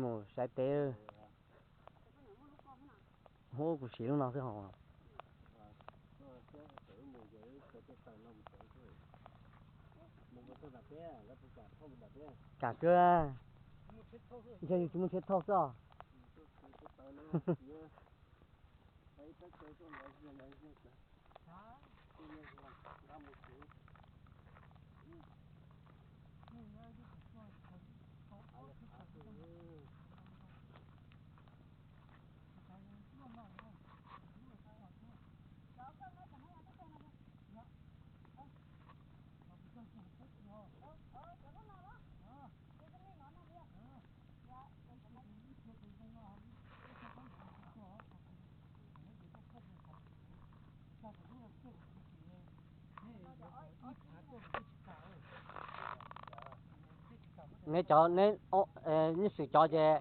Mus saib teb. Hu kuv siv lub no xwb hos. Kam kawg, ntshe yus tsis muaj tsheb thauj xwb os. Neb cov, neb, neb swm cov ces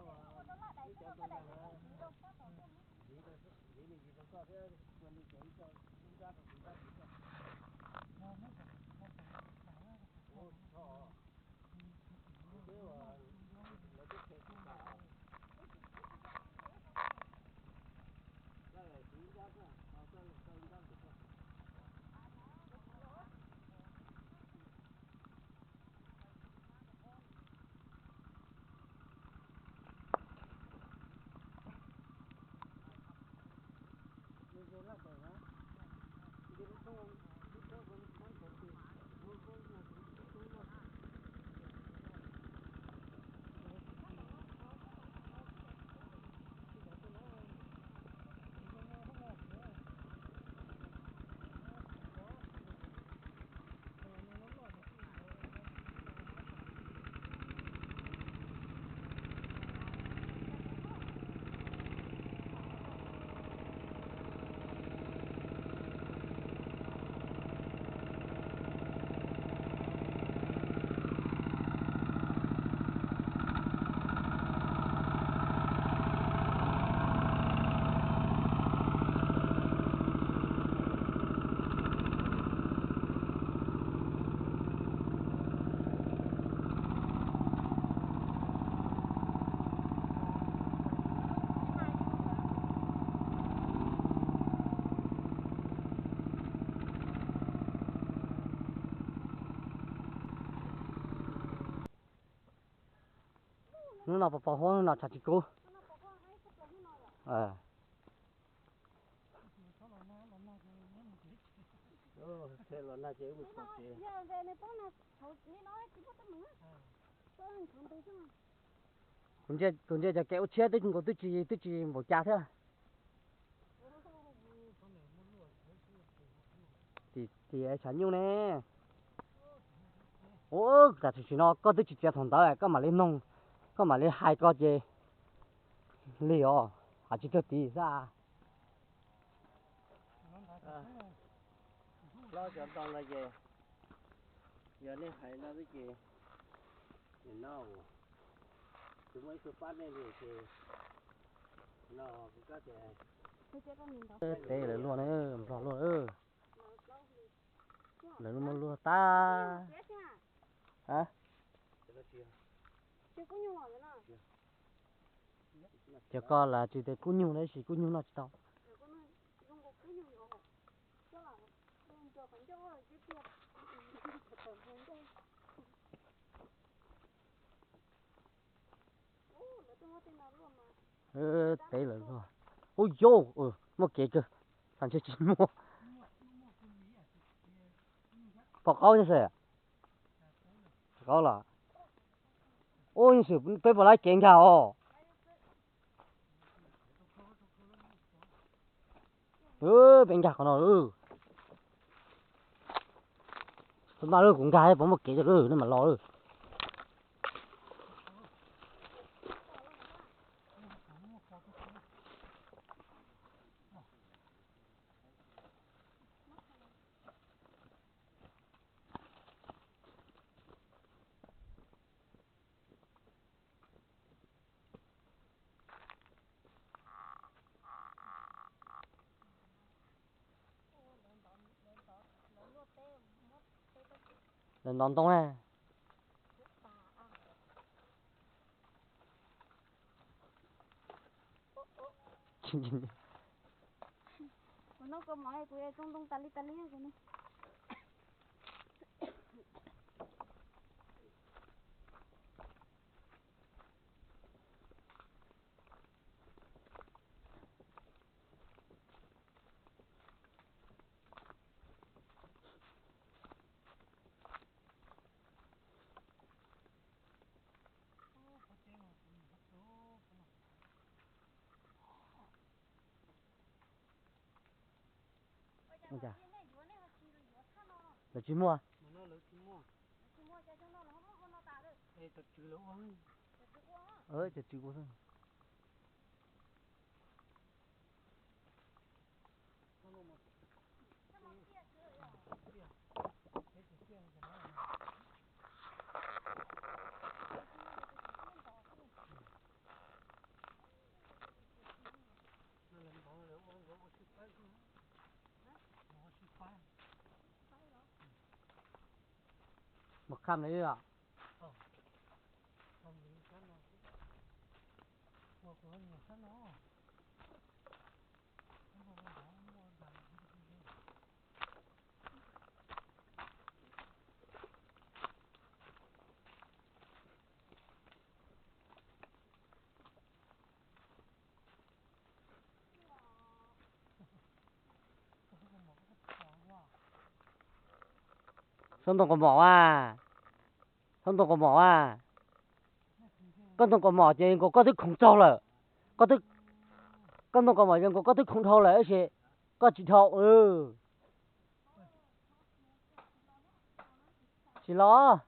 Hnub no pos pos huab, hnub no tshav tsis kub. Kuv ntsia cov kev ua tshiab twb nkaus twb tsis, twb tsis npaum cas thiab. Tim, tim tshav nyuj ne. Ua, tam sim no koj twb tsis txiav thaum ntawd koj mam li noog, koj mam li hais ko ces lig os, hais tsis txog tid xwb. Hlob cov ntoo no ces yog nej hais no xwb ces, no, kuv muaj ib tug pab nej li ces, no, kuv kab tias, teb lawv luaj na, nplog luaj. Lawv muab luaj tag. Cov ko lawv tsis tias kub nyug tab sis kub nyug noj tsis tau. Teb lawv luaj. Ub yauj, muaj kev kawg, tam ntshe tsis muaj. Pom qaub xwb. Qaub los. Ub, xwm peb puas laib kev nkag os. Peb nkag qhov no. Peb maj lawm, kuv nkag puas muaj kev rau lawm, nej mam los lawm. Lawv ntov ntoo na. Kuv noj kua mov kuv zoo ntoo tas li tas li kuv noj. Lawv tsis muaj. Cov tswv ua xwb. Mus kham li os. Txhob ntoo kaus mom a. Txhob ntoo kaus mom a. Koj ntoo kaus mom ces nkaus koj twb khoov txaug lawm. Koj ntoo kaus mom ces nkaus koj twb khoov dhau lawm tab sis koj tsis dhau. Tsis los.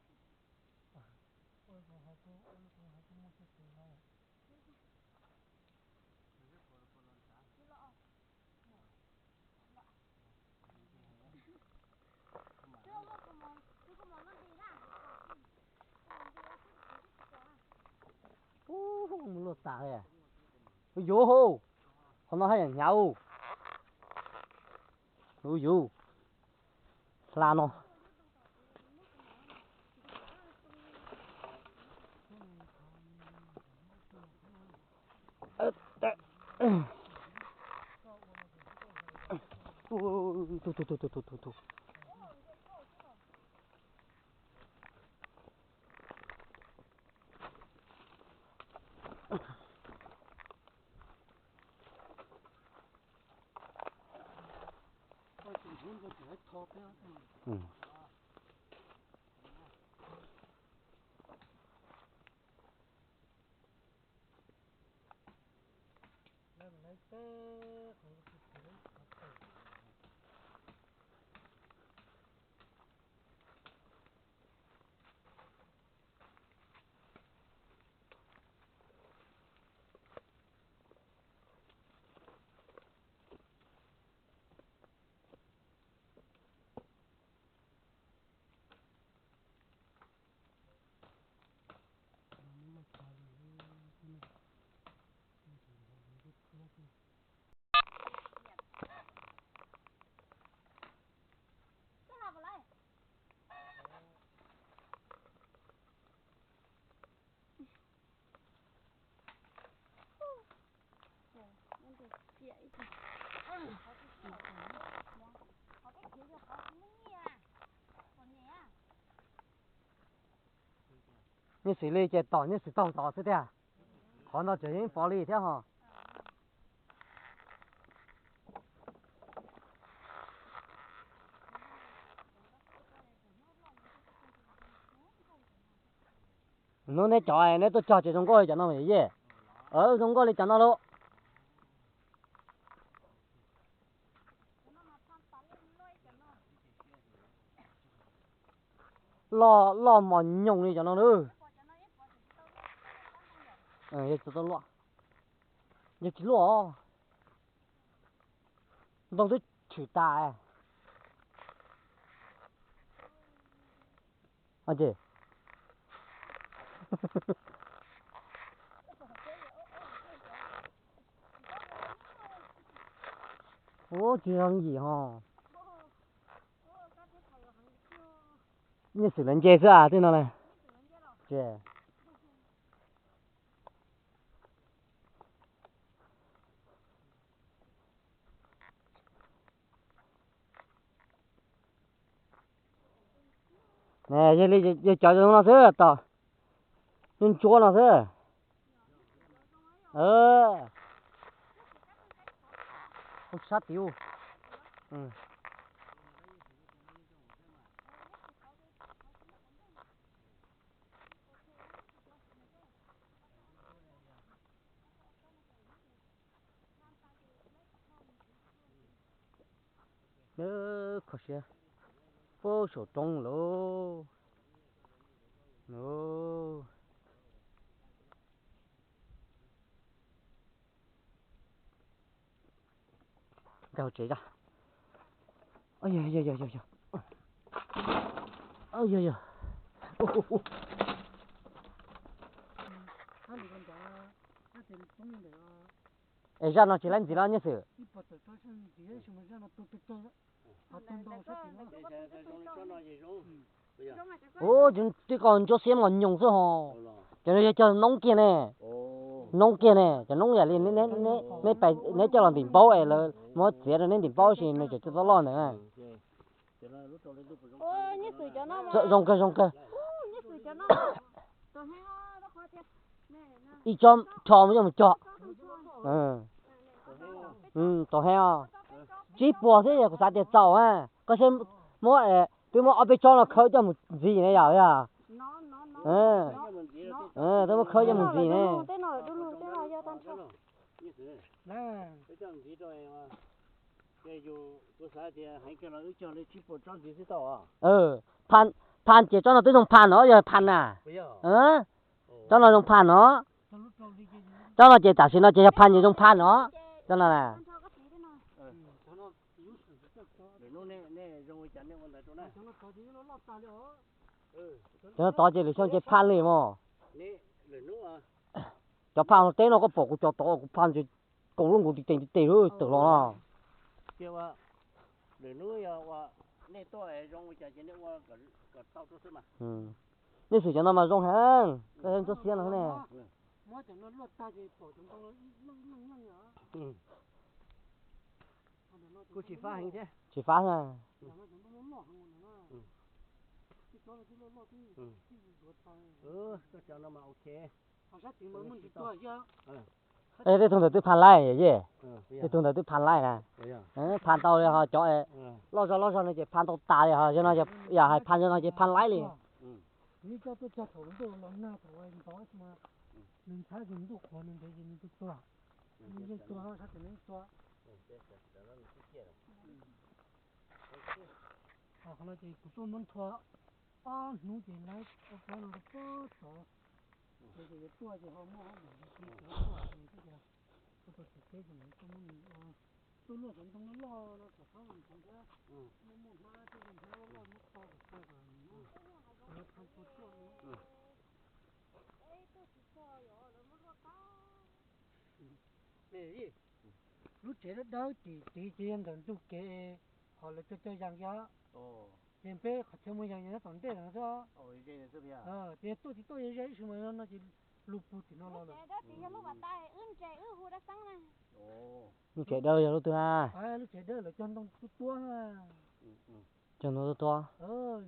Ub, mus luaj tas li. Ub yuv, qhov no haj yam hnyav ub. Ub yuv, hla no. Tus tus tus tus tus tus tus. Nyiaj xws li ces tom nyiaj xws taug tod xwb tiag. Qhov no tseem yeej pov li thiab ho. Hnub neb cov neb tuaj cog ces zoo nkauj li cov no mas yej. Zoo nkauj li cov no lauj. Loj loj mos nyoos li cov no lauj. Yog tsis luaj, ntoo twb tshwm tas. Ub, tsis zoo yim ho. Nyiaj xwm lawv nce xwb a, tej no na. Ces Yog li yog cov zoo no xwb, tom ntsuab ntsuab no xwb. Sab tim ub. Kho siab, puag saum roob lauj. Nkag hauv tsev tso. Yog yog yog yog. Es zaj no tsis laib ntxiv los Nyiaj Xwm? Ub, twb koj ntsuab xiab mos nyoos xwb ho. Cov no yog cog noob kiag ne. Noob kiag ne, cov noob yam li neb pais neb coj los ntim npaub es lawv muab txiav rau neb ntim npaub sis nws tseem coj txoj loj ntawd. Zoo kawg zoo kawg. Ib tsob rho muab coj mus cog. Tau heev os. Tsib puas xwb kuv xav tias txaus a. Koj saib muab, twb muab ob peb tsob no khawb coj mus ntxiv ne yom yog. Twb muab khawb coj mus ntxiv ne. Phan ces tsob no twb zoo phan no yog phan na. Tsob no zoo phan no. Tsob no ces tam sim no ces yog phan ces zoo phan no. Tsob no na. Cov no tod ces lwm xyoo ces phan li mos. Cov phan teb no koj pom kuv cov tod kuv phan ces kaus lub nkaus ti tes ti tes lub tawm los no. Nej xwm cov no mas zoo heev, koj ntsuab xiab no ne. Kuj tsis fab heev thiab. Tsis fab thiab. Koj cov no mas ok. Tej tug ntawd twb phan laij yej. Tej tug ntawd twb phan laij na. Phan tau li ho cov loj zog loj zog no ces phan tau tas li ho, yog no yog hais phan no ces phan laij li. Nws coj tuaj cog thaum ntuj los nag thaum ntov mas nws ntxhab ces ntuj qhuav nws ntev ces nws tuaj tuag. Nws yeej tuag sab tim no yeej tuag. Qhov no ces kuv tuaj muab nthua ob hnub ces lawv ua plaub no rau puag tod. Ces yuav tuaj ces ho muaj hauj lwm ces tuaj ces kuv tau tsis teb ces tuaj muab nws ua, tuaj luaj cov ntoo loj loj no kom txhob mus ntxuav thiab. Muaj muaj hnab tej hnab loj loj muab tso kom tag kom nws, kom lawv phan tau tuaj no. Lub tsev dawb dawb tim tid ces yog ntawm ntug kev, ho lawv cog cog yas kiag. Ces peb qhov chaw muag yas nyob tom ntej no xwb. Ces tuaj tsis tuaj ze ze ib sim mas no ces lug puag tim no los lawm. Lub tsev dawb yog lub twg na? Lub tsev dawb lawv cog ntoo tuab tuab. Cog ntoo tuab tuab.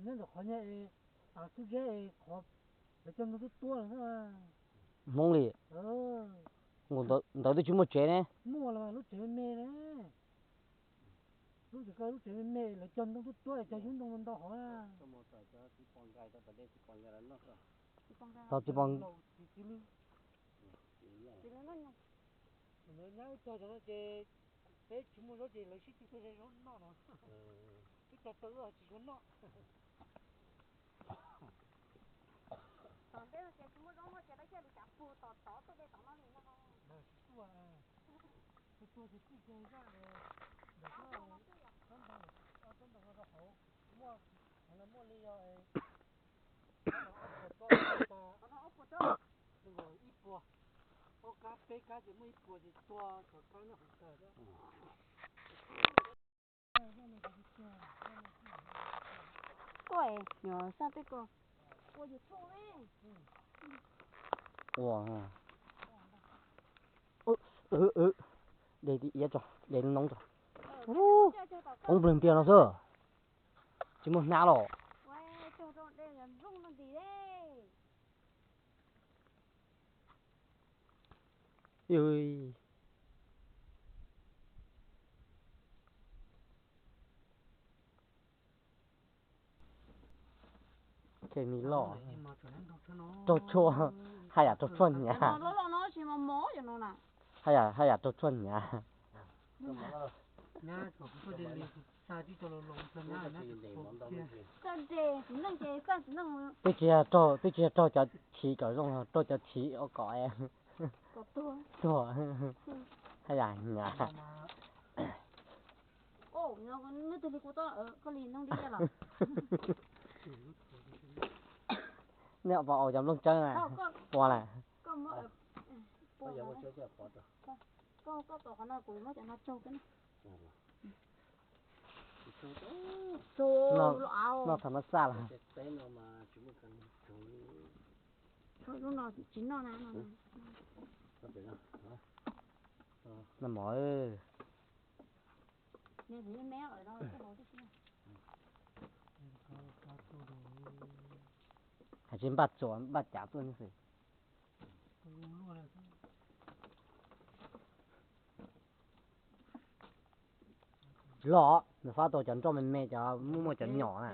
Nyob ntawm qhov nyob es, xub zeb es qhov lawv cog ntoo tuab tuab lawm na. Hmoob li. Nkaus ntawd twb tsis muaj tsev ne. Muaj los lub tsev me me ne. Lub tsev, lub tsev me me lawv cog ntoo tuab tuab, cog yub ntoo ntau hov. Tsis pom. Nyab ib tog cov no ces peb tsis muaj zaub ces lawv sib tw tuaj ze zaub noj no. Twb tau tau lub tsis tshua noj. Tom ntej no ces tsis muaj zaub noj ces lawv thiaj li cav puag tom tod tuaj de tom no li no. Tuaj, tuaj ces txij kiag zaj ntawm tsob ntoo, tsob ntoo rau hauv, muaj, muaj li yog ib puas, ob kab peb kab ces muaj ib puas ces tua cov kab nyob hauv kawg thiab. Koj, nyuam sab teb ko, ua YouTube ne. Ua, de iav tso, de noob tso. Poob nplawg ntiag no xwb. Tsis muaj hnab los. Ui. Ces nws loj. Raug tshuaj, haj yam raug tshuaj hnyav. Haj yam, haj yam raug tshuaj hnyav. Twb tsis yog raug, twb tsis yog raug cov chiv kom zoo, raug cov chiv ua kom tuag. Haj yam hnyav. Nej pom aus cov nplooj tsawb na, ua lawm. Noj thaum no xaj lawm. Noj mov. Hais tsis npaj txuas npaj cav tuaj ne xwb. Los nws fab tau cov nroj me me, cov muaj muaj cov nyom na.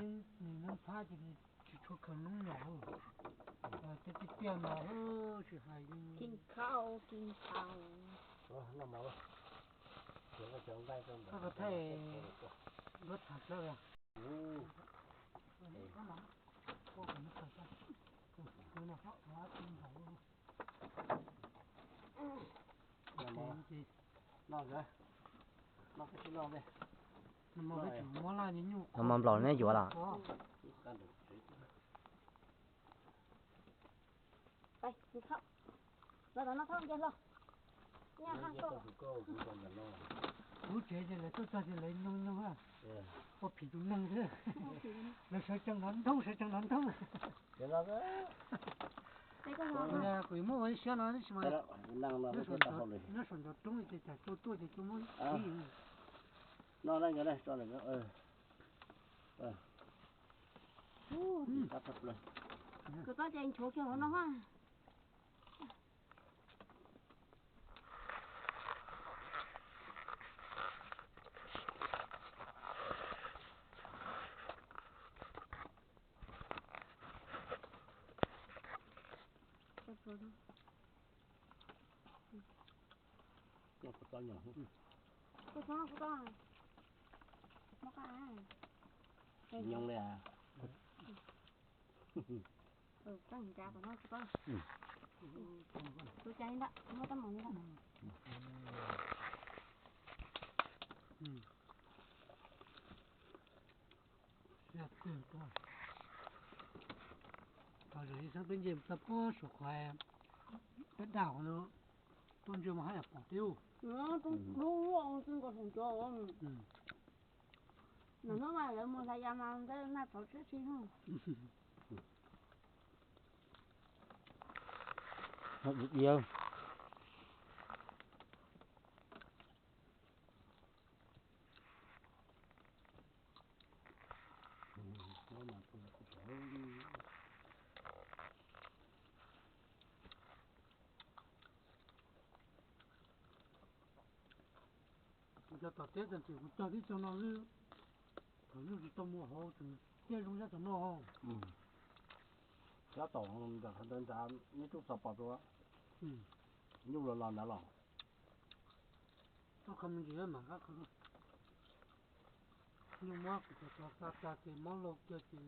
Mov nplaum neb yuav los? Kuv tsev ces lawv tuaj txog ces lawv nyoog nyoog, ua phim tus neeg xwb. Lawv sawv tsees nrov nthoob, sawv tsees nrov nthoob. Kuv yuav muab ua ib siab no tab sis mas nyob saum ncov roob ces tsam tuaj tuaj ces tuaj muab ib. Kuv txob ces nchuav kiag hauv no ha. Tsis nyoog li. Thaum zaum ib xeeb peb nce txog puag saum qhov daj daj qhov ntawd, tuaj ntsia mas haj yam pom thiab. Hnub mas lawv mus hlais yas mas ntawd nag txhov tib si. Kuv cov tom teb tag kis kuv cog tib co no xwb, thaum nyuj tsis tau mus hauv tseem ciaj zoo nyob tom no. Cov tom nram qhov ntawd nrad neb tub xav pom rau nyuj los los nrad los. Tub qhov me ntsis mam qab qhov nyuj muab kuv cov tso xa tag ces mob laug kiag ces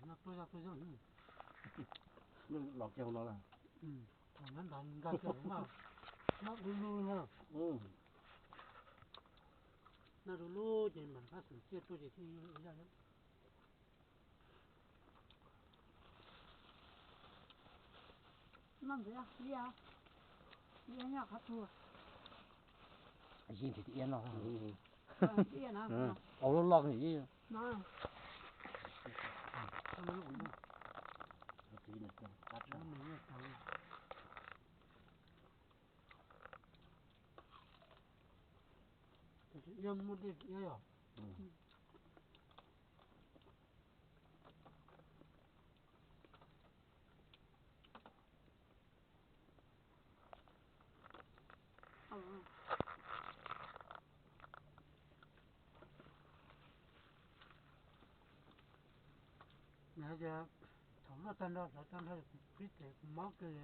no tuaj zoj tuaj zoj. Nyuj los kiag hauv no lawm. Thaum nyob nrad nkag kiag hauv mas mob du lug na. Noj du lug ces mam qab xeem ciaj tuaj ces thiaj li zaj. Yeej tsis iab no. Au loj loj. Iab muaj dej iab yog. Ces thaum luaj tag nrho, tag nrho kuv qhib tes kuv mob kiag li,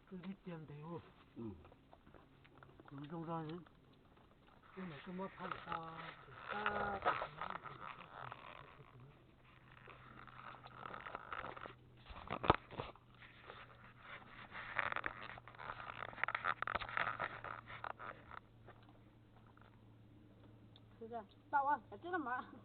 wb tib cia ntev ua, kuv zoo zog li, wb niam twb muab phab lawm tau, tau, tsis no mas.